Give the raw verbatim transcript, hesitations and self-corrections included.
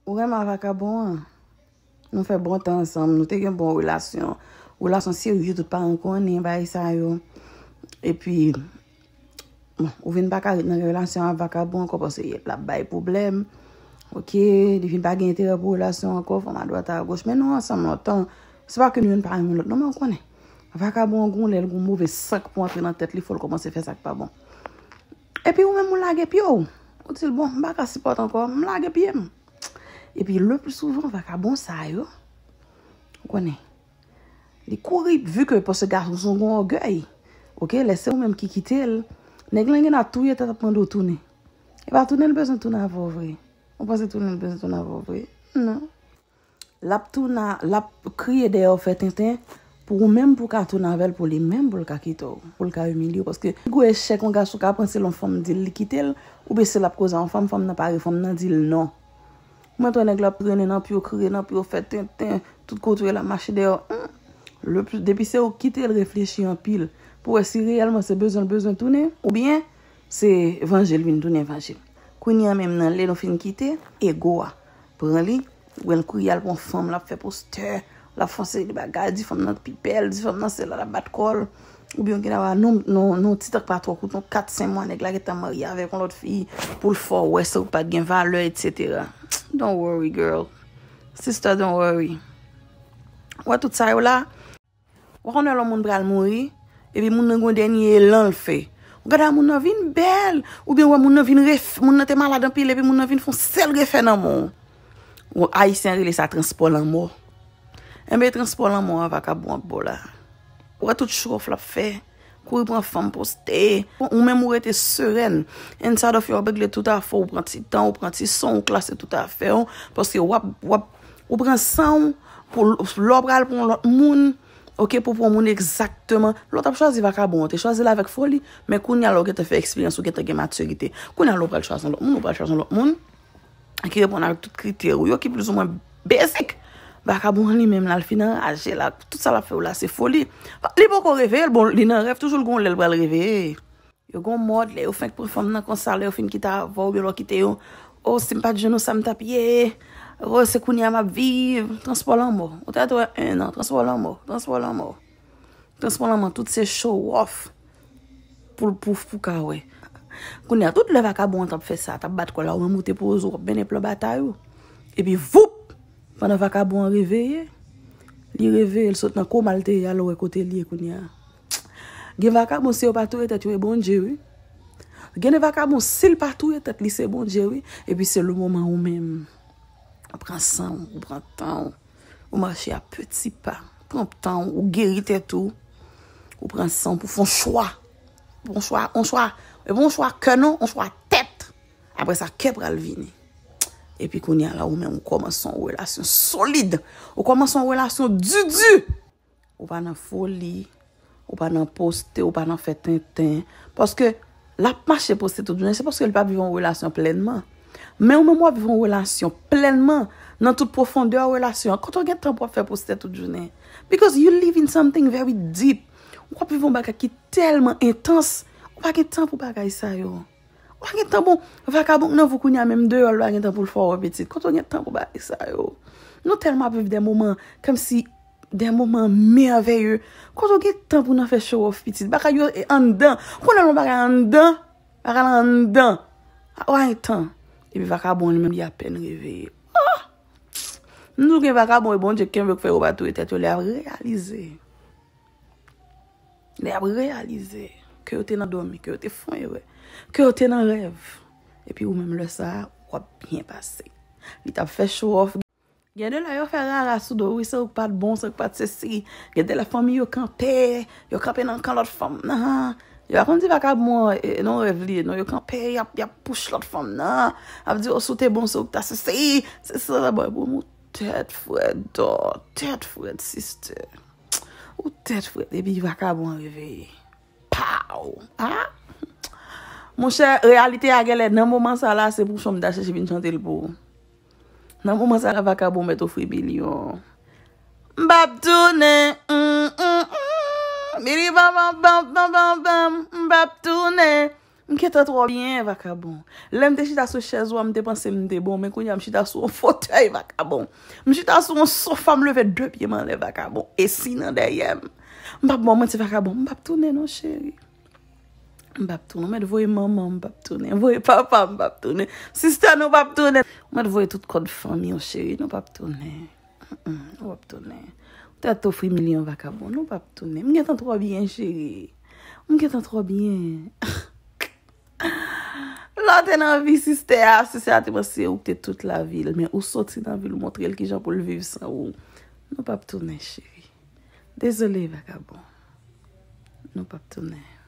Ou renmen ak vakabon an? Nou fè bon tan ansanm, nou te gen bon relasyon. Relasyon serye, tout paran konnen bagay sa yo. Epi, bon, ou vin pa ka ret nan relasyon ak vakabon ankò paske l ap bay pwoblèm. Oke, li vin pa gen enterè pou relasyon ankò, fanm adwat agoch. Men nou ansanm lontan. Se pa ke nou youn pa renmen lòt, non, men ou konnen. Vakabon an gon lè l gon move san k pou antre nan tèt li, fò l kòmanse fè sa k pa bon. Epi ou menm ou lage pye w. Ou di l, bon, m pa ka sipòte ankò, m lage pye m. Epi le pli souvan, vakabon sa yo, ou konnen, li kouri, vi ke paske gason gon ògèy. Oke, lè se ou menm ki kite l, nèg lan gen dwa touye tèt ap mande w tounen. E pa tounen l bezwen tounen avè w vre. Ou panse tounen l bezwen tounen avè w vre? Non. L ap tounen, l ap kriye dèyè w fè tenten pou ou menm pou w ka tounen avè l, pou li menm pou l ka kite w, pou l ka imilye w. Paske pi gwo echèk yon gason ka pran se lè yon fanm di l li kite l, oubyen se l ap koze a yon fanm, fanm nan pare, fanm nan di l non. Ou mèt wè nèg la ap trennen nan pye w, kriye nan pye w, fè tenten, tout kote w ye l ap mache dèyè w. Hum. Le pli, depi se ou k kite l, reflechi anpil pou wè si reyèlman se bezwen l bezwen tounen, oubyen se vanje l vin tounen vanje l. Kounye a menm nan, lè nou fin kite, ego a pran li, ou wè l kouri al pran fanm, l ap fè postè, l ap fè yon seri de bagay, di fanm nan pi bèl, di fanm nan se la, l ap bat kò l. Oubyen gen dwa non, non, non, ti tan k pa twò kout, yon kat senk mwa, nèg la gentan marye avèk yon lòt fi, pou l fè w wè se ou k pa t gen valè, etsetera. Don't worry, girl. Sister, don't worry. Ou wè tout sa yo la? Ou konn lè yon moun pral mouri, epi moun nan gon dènye elan l fè. Ou gade a moun nan vin bèl, oubyen ou wè moun nan vin ref, moun nan te malad anpil, epi moun nan vin fè yon sèl refè nan men w. Ayisyen rele sa transpò lanmò. Enben, transpò lanmò a vakabon ap ba w la. Ou wè tout show off l ap fè. Kouri pran fanm poste. Ou menm ou rete serèn. Inside of you ap regle tout afè w, ou pran ti tan, ou pran ti son, ou klase tout afè w. Paske w ap, w ap, ou pran san w pou lè w pral pran yon lòt moun. Oke, pou pran moun egzakteman. Lè w t ap chwazi vakabon an, te chwazi l avèk foli. Men kounye a la ou gentan fè eksperyans, ou gentan gen matirite. Kounye a la ou pral chwazi yon lòt moun, ou pral chwazi yon lòt moun. Ki reponn avèk tout kritè ou yo, ki plizoumwen basic. Vakabon an li menm la, l fin anraje la, tout sa l ap fè w la, se foli. Li poko reveye l, bon, li nan rèv, toujou l gon lè l pral reveye. Yo gon mòd, lè yo fenk pran fanm nan konsa, lè yo fin kite avè w, oubyen lè w kite yo, o, si m pa t jwenn ou, sa m t ap ye, o, se kounye a m ap viv, transpò lanmò. Ou ta dwe wè en an, transpò lanmò, transpò lanmò. Transpò lanmò, tout se show off. Pou, pou, pou ka wè. Kounye a, tout lè vakabon an t ap fè sa, t ap bat kò l la, ou menm ou te poze w, w ap mennen plan batay ou. Epi, voup! Pandan vakabon an reveye, li reveye, l sot nan koma l te ye a, l wè kote l ye kounye a. Gen vakabon, si yo pa touye tèt yo, e Bondye, wi. Gen de vakabon, si l pa touye tèt li, se Bondye, wi. Epi, se le moman ou menm. Ou pran san w, ou pran tan w. Ou mache a peti pa. Pran tan w, ou geri tèt ou. Ou pran san w pou fè yon chwa. Yon chwa, yon chwa. E pa yon chwa kè non, yon chwa tèt. Apre sa, kè pral vini. Epi kounye a la, ou menm, ou kòmanse yon relasyon solid. Ou kòmanse yon relasyon didi. Ou pa nan foli, ou pa nan poste, ou pa nan fè tenten. Paske l ap mache poste tout jounen, se paske l pa viv yon relasyon plènman. Men ou menm w ap viv yon relasyon plènman nan tout pwofondè relasyon an. Kote w gen tan pou w ap fè poste tout jounen? Because you live in something very deep. W ap viv yon bagay ki tèlman entans, ou pa gen tan pou bagay sa yo. Ou pa gen tan, bon, vakabon nan vou kounye a menm deyò, l pa gen tan pou l fè w wè pitit. Kote w gen tan pou bagay sa yo? Nou tèlman ap viv de moman, kòmsi de moman mèveye. Kote w gen tan pou nan fè show off pitit? Bagay yo e anndan. Ou konnen lè yon bagay anndan, bagay la anndan. Ou pa gen tan. Epi vakabon li menm li apèn reveye. Ah! Nou gen vakabon e Bondye kenbe k fè yo pa touye tèt yo, lè y ap reyalize. Lè y ap reyalize ke yo te nan dòmi, ke yo te fè yon erè, ke yo te nan rèv. Epi ou menm lè sa a, w ap byen pase. Li t ap fè show off. Gen de lè yo fè rara sou do w, wi, se ou k pa t bon, se ou k pa t sesi. Gen de lè fanmi yo kanpe, yo kanpe nan kan lòt fanm nan. Yo pa konn di vakabon an, e, nan rèv li ye, non, yo kanpe, y ap, y ap pouch lòt fanm nan. Ap di, o, si w te bon, se ou k ta sesi, se sa, sa, bon, pou ou tèt frèt, dò, tèt frèt, sister. Ou tèt frèt, epi vakabon an reveye. Pow! Ah! Monchè, reyalite a genlè nan moman sa la, se pou chanm ta chèche vin chante l pou ou. Nan moman sa la, vakabon mèt ofri milyon. M p ap tounen, mm, mm, mm. Bidi bam, bam, bam, bam, bam, bam. M p ap tounen. M gentan twò byen, vakabon. Lè m te chita sou chèz ou a, m te panse m te bon, men kounye a m chita sou yon fotèy, vakabon. M chita sou yon sofa, m leve de pye m anlè, vakabon. E si nan dèyè m. M p ap ba w manti, vakabon, m p ap tounen non, cheri. M p ap tounen. Ou mèt voye manman, m p ap tounen. Voye papa, m p ap tounen. Sistè nou p ap tounen. Ou mèt voye tout kòd fanmi w, cheri, nou p ap tounen. Mm-mm, ou p ap tounen. Ou tèt ofri milyon, vakabon, nou p ap tounen. M gentan twò byen, cheri. M gentan twò byen. Lè w te nan vi sistè a, sistè a te panse ou te tout lavi l, men ou soti nan vi l, ou montre l kijan pou l viv san ou. Nou p ap tounen, cheri. Dezole, vakabon. Nou p ap tounen.